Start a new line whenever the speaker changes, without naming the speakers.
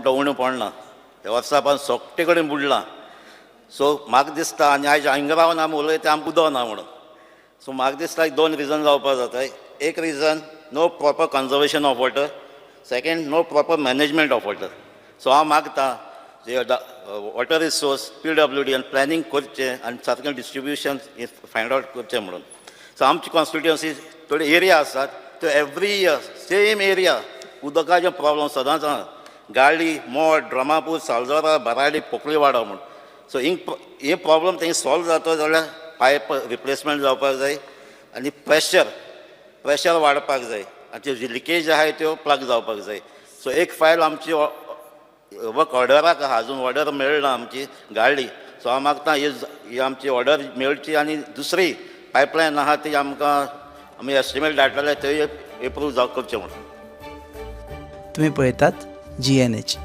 तो उणो पडना. ह्या वर्सा पण सोगटे कडेन बुडलां. सो म्हाका दिसता आनी आयज हांगा रावन आमी उलयता, आमकां उदक ना म्हणून. सो म्हाका दिसता एक दोन रिजन जावपाक जाता. एक reason, no proper conservation of water. Second, no proper management of water. So हांव मागता जे वॉटर रिसोर्स, पीडब्ल्यूडी आनी प्लॅनिंग करचें आनी सारकें डिस्ट्रिब्युशन फायंड आवट करचें म्हणून. सो आमची कॉन्स्टिट्युअन्सी थोडे एरिया आसात, त्यो एवरी इयर सेम एरिया उदकाचे प्रॉब्लम सदांच आहा. गाळी, मोड, ड्रमापूर, सालजोरा, बाराडी, पोकळीवाडो म्हूण. सो हिंग हे प्रॉब्लम थंय सॉल्व जाता जाल्यार पायप रिप्लेसमेंट जावपाक जाय आनी प्रेशर वाडपाक जाय आनी त्यो जी लिकेज आहाय त्यो प्लग जावपाक जाय. सो एक फायल आमची वर्क ऑर्डराक आहा, अजून ऑर्डर मेळना आमची गाडी. सो हांव मागता ही आमची ऑर्डर मेळची आनी दुसरी पायपलायन आहा ती आमकां आमी एस्टिमेट धाडलेले, थंय एप्रूव जाव करचें म्हणून.
तुम्ही पळयतात जीएनएच.